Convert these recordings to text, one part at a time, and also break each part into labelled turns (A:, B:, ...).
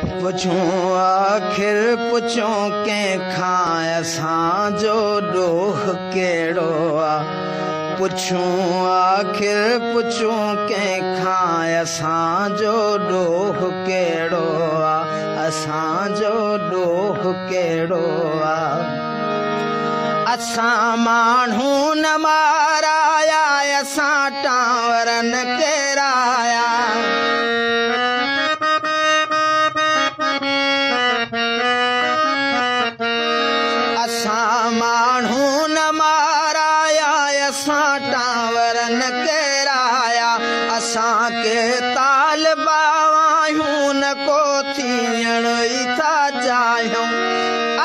A: पुछूं आख़िर पुछूं कंहिंखां असांजो ॾोह कहिड़ो आहे। पुछूं आख़िर पुछूं कंहिंखां असांजो ॾोह कहिड़ो आहे, असांजो ॾोह कहिड़ो आहे। असां माण्हू न माराया, असां टावरनि केराया। असां माण्हू न माराया, असां टावरनि केराया। असांखे तालबा आहियूं, न को थियण ई था चाहियूं।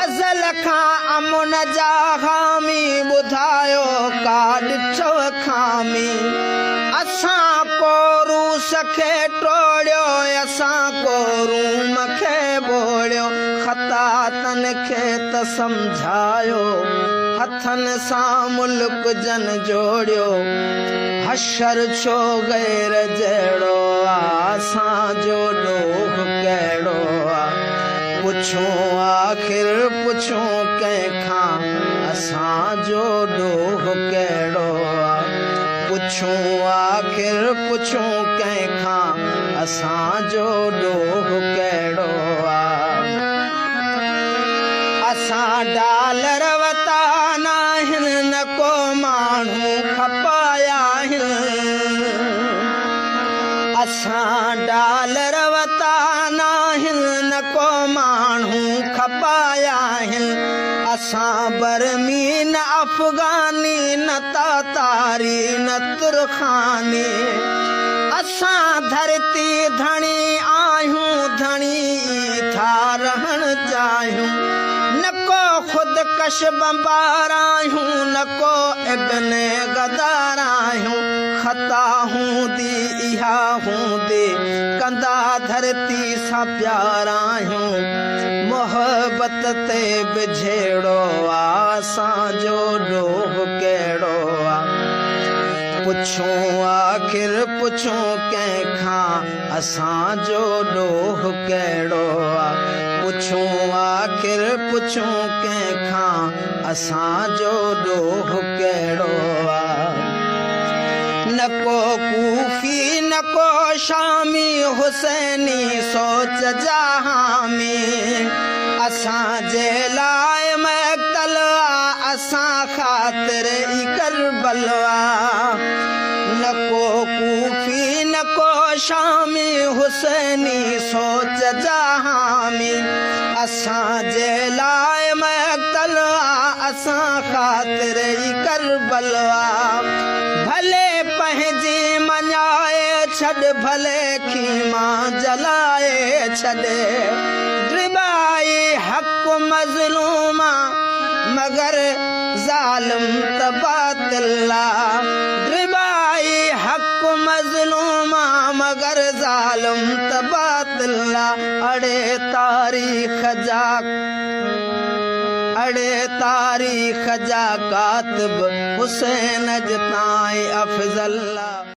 A: अज़ल खां अमुन जा हामी, ॿुधायो का ॾिठो खामी। असां को रूस खे टोड़ियो, असां को रूम खे ॿोड़ियो। ख़ता तन खे त सम्झायो, हथनि सां मुल्क जन जोड़ियो। हशर छो गैर जहिड़ो आहे, असांजो ॾोह कहिड़ो आहे। पुछूं आख़िर पुछूं कंहिंखां असांजो ॾोह कहिड़ो आहे। पुछूं आख़िर पुछूं कंहिंखां असांजो ॾोह कहिड़ो आहे। असां डॉलर वता नाहिनि, न को माण्हू खपाया आहिनि। असां डॉलर वता नाहिनि, न को माण्हू खपाया आहिनि। असां बर्मी न अफ़गानी, न तातारी न तुर्खानी। असां धरती धणी आहियूं, धणी था रहण चाहियूं। न को ख़ुदकश बंबार आहियूं, न को इब्ने गदार आहियूं। ख़ता हूंदी इहा हूंदी, कंदा धरती सां प्यार आहियूं। मोहबत ते बि झेड़ो आहे, असांजो ॾोह कहिड़ो आहे। पुछूं आख़िर पुछूं कंहिंखां असांजो ॾोह कहिड़ो आहे। पुछूं आख़िर पुछूं कंहिंखां असांजो ॾोह कहिड़ो आहे। न को कूफी न को शामी, हुसैनी सोच जा हामी। असांजे लाइ मक़तल आहे, असां ख़ातिर ई करबल आहे। न को कूफी न को शामी, हुसैनी सोच जा हामी। असांजे लाइ मक़तल आहे, असां ख़ातिर ई करबल आहे। भले पंहिंजी मञाए छॾ, भले खीमा जलाए छॾ। ड्रिबाई हक़ मज़लूमा, मगर ज़ालिम त बातिल आहे। ड्रिबाई हक़ मज़लूमा, मगर ज़ालिम त बातिल आहे। अड़े तारीख़ जा, अड़े तारीख़ जा कातिब, हुसैन अॼु ताईं अफ़ज़ल आहे।